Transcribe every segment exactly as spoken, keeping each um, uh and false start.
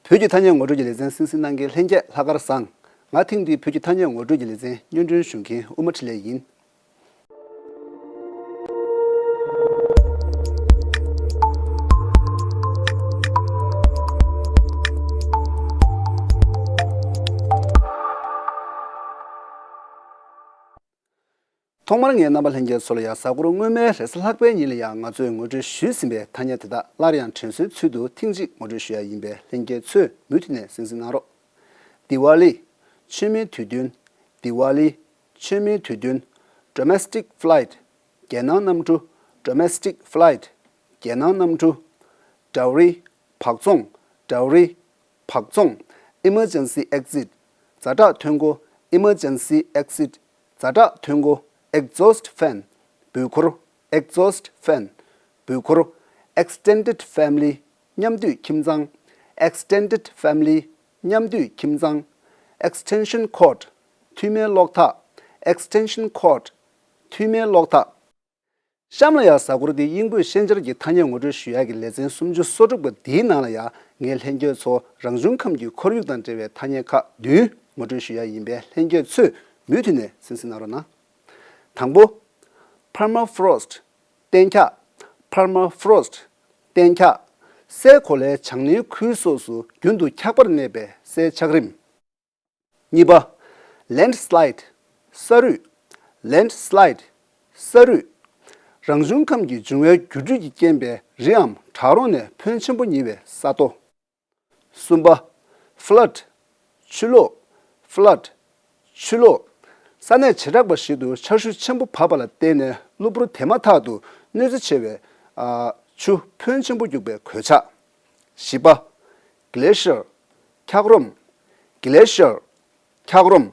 བོད་ཀྱི་ཐ་སྙད་ངོ་སྤྲོད་ཀྱི་ལེ་ཚན་གསན་གཟིགས་གནང་མཁན་ལྷན་རྒྱས་ལྷག་དཀར་བཟང་། ང་ཐེངས་འདིའི་བོད་ཀྱི་ཐ་སྙད་ངོ་སྤྲོད་ཀྱི་ལེ་ཚན་སྙན་སྒྲོན་ཞུ་མཁན་ཨུ་མ་འཕྲིན་ལས་ཡིན། ཐོག་མར་ངས་རྣམ་པ་ལྷན་རྒྱས་ཚོ་ལ་ཡང་གཟའ་འཁོར་སྔོན་མའི་རེས་གཟའ་ལྷག་པའི་ཉིན་ལ་ཡང་ང་ཚོས་ངོ་སྤྲོད་ཞུས་ཟིན་པའི་ཐ་སྙད་དེ་དག་སླར་ཡང་དྲན་གསོའི་ཚུལ་དུ་ཐེངས་གཅིག་ངོ་སྤྲོད་ཞུ་ཡ་ཡིན་པས་ལྷན་རྒྱས་ཚོས་མུ་མཐུད་ནས་གསན་གཟིགས་གནང་རོགས། དི་ཝ་ལི། མཆོད་མེའི་དུས་སྟོན། དི་ཝ་ལི། མཆོད་མེའི་དུས་སྟོན། Domestic flight། རྒྱལ་ནང་གནམ་གྲུ། Domestic flight། རྒྱལ་ནང་གནམ་གྲུ། Dowry། བག་བཙོང་། Dowry། བག་བཙོང་། Emergency exit། ཛ་དྲག་ཐོན་སྒོ། Emergency exit། ཛ་དྲག་ཐོན་སྒོ། Exhaust fan། འབུད་འཁོར། Exhaust fan། འབུད་འཁོར། Extended family། མཉམ་འདུས་ཁྱིམ་ཚང་། Extended family། མཉམ་འདུས་ཁྱིམ་ཚང་། Extension cord། མཐུད་མའི་གློག་ཐག། Extension cord། མཐུད་མའི་གློག་ཐག། གཤམ་ལ་ཡང་གཟའ་འཁོར་འདིའི་དབྱིན་བོད་ཤན་སྦྱར་གྱི་ཐ་སྙད་ངོ་སྤྲོད་ཞུ་ཡག་གི་ལེ་ཚན་སུམ་ཅུ་སོ་དྲུག་པ་འདིའི་ནང་ལ་ཡང་ངས་ལྷན་རྒྱས་ཚོ་རང་བྱུང་ཁམས་ཀྱི་ཁོར་ཡུག་དང་འབྲེལ་བའི་ཐ་སྙད་ཁག་བདུན་ངོ་སྤྲོད་ཞུ་ཡག་ཡིན་པས་ལྷན་རྒྱས་ཚོས་མུ་མཐུད་ནས་གསན་གཟིགས་གནང་རོགས་གནང་། དང་པོ། Permafrost། གཏན་འཁྱགས། Permafrost། གཏན་འཁྱགས། སའི་གོ་ལའི་བྱང་སྣེའི་ཁུལ་སོགས་སུ་རྒྱུན་དུ་འཁྱག་པར་གནས་པའི་སའི་ཆགས་རིམ། གཉིས་པ། Landslide། ས་རུད། Landslide། ས་རུད། རང་བྱུང་ཁམས་ཀྱི་འབྱུང་བའི་འགྱུར་འགྲོས་ཀྱི་རྐྱེན་པས་རི་འམ་བྲག་རོང་ནས་ཕོན་ཆེན་པོ་ཉིལ་བའི་ས་རྡོ། གསུམ་པ། Flood། ཆུ་ལོག། Flood། ཆུ་ལོག། ས་གནས་བྱེ་བྲག་པ་ཞིག་ཏུ་ཆར་ཞུན་ཆེན་པོ་བབས་པ་ལ་བརྟེན་ནས་གློ་བུར་དེ་མ་ཐག་ཏུ་གནོད་འཚེ་ཆེ་བའི་ཨ་ཆུ་ཕོན་ཆེན་པོ་རྒྱུག་པའི་གོད་ཆག། བཞི་པ། Glacier། འཁྱགས་རོམ། Glacier། འཁྱགས་རོམ།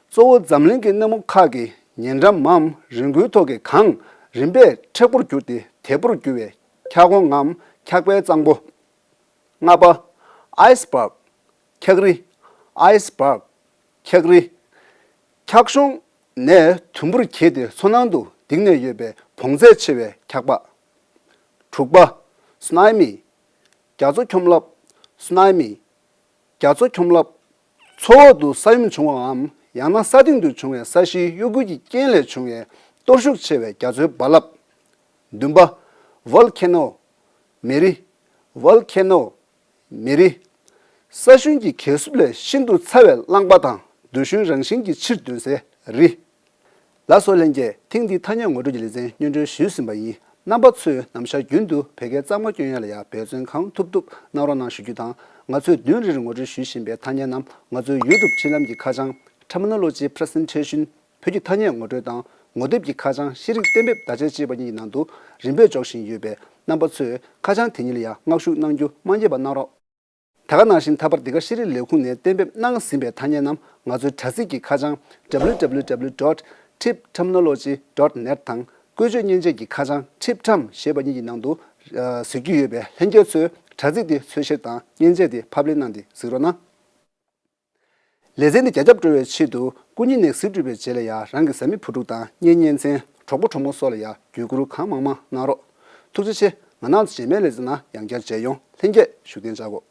གཙོ་བོ་འཛམ་གླིང་གི་གནམ་འོག་ཁག་གི་ཉེ་འགྲམ་མམ་རི་མགོའི་ཐོག་གི་གངས་རིམ་པས་མཁྲེགས་པོར་གྱུར་ཏེ་དལ་པོར་གྱུར་བའི་འཁྱགས་སྒོ་ངམ་འཁྱགས་པའི་གཙང་པོ། ལྔ་པ། Iceberg། འཁྱགས་རི། Iceberg། འཁྱགས་རི། འཁྱགས་གཞོང་ནས་དུམ་བུར་གྱེས་ཏེ་མཚོ་ནང་དུ་ལྡིང་ནས་ཡོད་པའི་བོངས་ཚད་ཆེ་བའི་འཁྱགས་པ། དྲུག་པ། Tsunami། རྒྱ་མཚོ་ཁྱོམ་རླབས། Tsunami། རྒྱ་མཚོ་ཁྱོམ་རླབས། མཚོ་འོག་ཏུ་ས་ཡོམ་བྱུང་བའམ་ཡང་ན་ས་སྟེང་དུ་བྱུང་བའི་ས་གཞིའི་གཡོ་འགུལ་གྱི་རྐྱེན་ལས་བྱུང་བའི་གཏོར་ཤུགས་ཆེ་བའི་རྒྱ་མཚོའི་རྦ་རླབས། བདུན་པ། Volcano། མེ་རི། Volcano། མེ་རི། ས་ཤུན་གྱི་གས་སྲུབས་ལས་ཤིན་ཏུ་ཚ་བའི་རླངས་པ་དང་རྡུལ་ཤུན་རང་བཞིན་གྱི་ཕྱིར་འདོན་སའི་རི། ལགས་སོ་ལྷན་རྒྱས། ཐེངས་འདིའི་ཐ་སྙད་ངོ་སྤྲོད་ཀྱི་ལེ་ཚན་སྙན་སྒྲོན་ཞུས་ཟིན་པ་ཡིན། རྣམ་པ་ཚོས་ནམ་ཞག་རྒྱུན་དུ་བོད་སྐད་གཙང་མ་སྐྱོན་ཡ་ལ་ཡང་འབད་བརྩོན་གང་ཐུབ་ཐུབ་གནང་རོགས་གནང་ཞུ་རྒྱུ་དང་། ང་ཚོས་བདུན་རེར་ངོ་སྤྲོད་ཞུ་བཞིན་པའི་ཐ་སྙད་རྣམས་ང་ཚོའི་ཡུ་ཊུབ་འཕྲིན་ལམ་གྱི་ཁ་བྱང་Terminology Presentation། བོད་ཀྱི་ཐ་སྙད་ངོ་སྤྲོད་དང་ངོ་དེབ་ཀྱི་ཁ་བྱང་ཤེས་རིག་གཏན་འབེབས་བརྡ་ཆད་ཅེས་པ་གཉིས་ཀྱི་ནང་དུ་རིམ་པས་འཇོག་བཞིན་ཡོད་པས་རྣམ་པ་ཚོས་ཁ་བྱང་དེ་གཉིས་ལ་ཡང་མངགས་ཞུ་གནང་རྒྱུ་མ་བསྙེལ་བ་གནང་རོགས། ད་ག་ནང་བཞིན་ད་བར་འདི་ག་ཤེས་རིག་ལས་ཁུངས་ནས་གཏན་འབེབས་གནང་ཟིན་པའི་ཐ་སྙད་རྣམས་ང་ཚོའི་དྲ་ཚིགས་ཀྱི་ཁ་བྱང་W W W dot tip terminology dot net དང་བཀོལ་སྤྱོད་མཉེན་ཆས་ཀྱི་ཁ་བྱང་TIPTAM ཞེས་པ་གཉིས་ཀྱི་ནང་དུ་གཟིགས་རྒྱུ་ཡོད་པས་ལྷན་རྒྱས་ཚོས་དྲ་ཚིགས་དེ་འཚོལ་བཤེར་དང་མཉེན་ཆས་དེ་ཕབ་ལེན་གནང་སྟེ་གཟིགས་རོགས་གནང་། ལེ་ཚན་འདི་རྒྱ་ཁྱབ་སྤྲོ་བའི་ཆེད་དུ་སྐུ་ཉིད་ནས་གཟིགས་གྲུབ་པའི་རྗེས་ལ་ཡང་རང་གི་བཟའ་མི་བུ་ཕྲུག་དང་གཉེན་ཉེ་ཚན་གྲོགས་པོ་གྲོགས་མོ་སོགས་ལ་ཡང་བརྒྱུད་བསྐུར་གང་མང་མང་གནང་རོགས། ཐུགས་རྗེ་ཆེ། ང་རང་ཚོ་རྗེས་མའི་ལེ་ཚན་ནང་ཡང་བསྐྱར་མཇལ་ཡོང་། ལྷན་རྒྱས་བཞུགས་གདན་འཇགས་དགོས།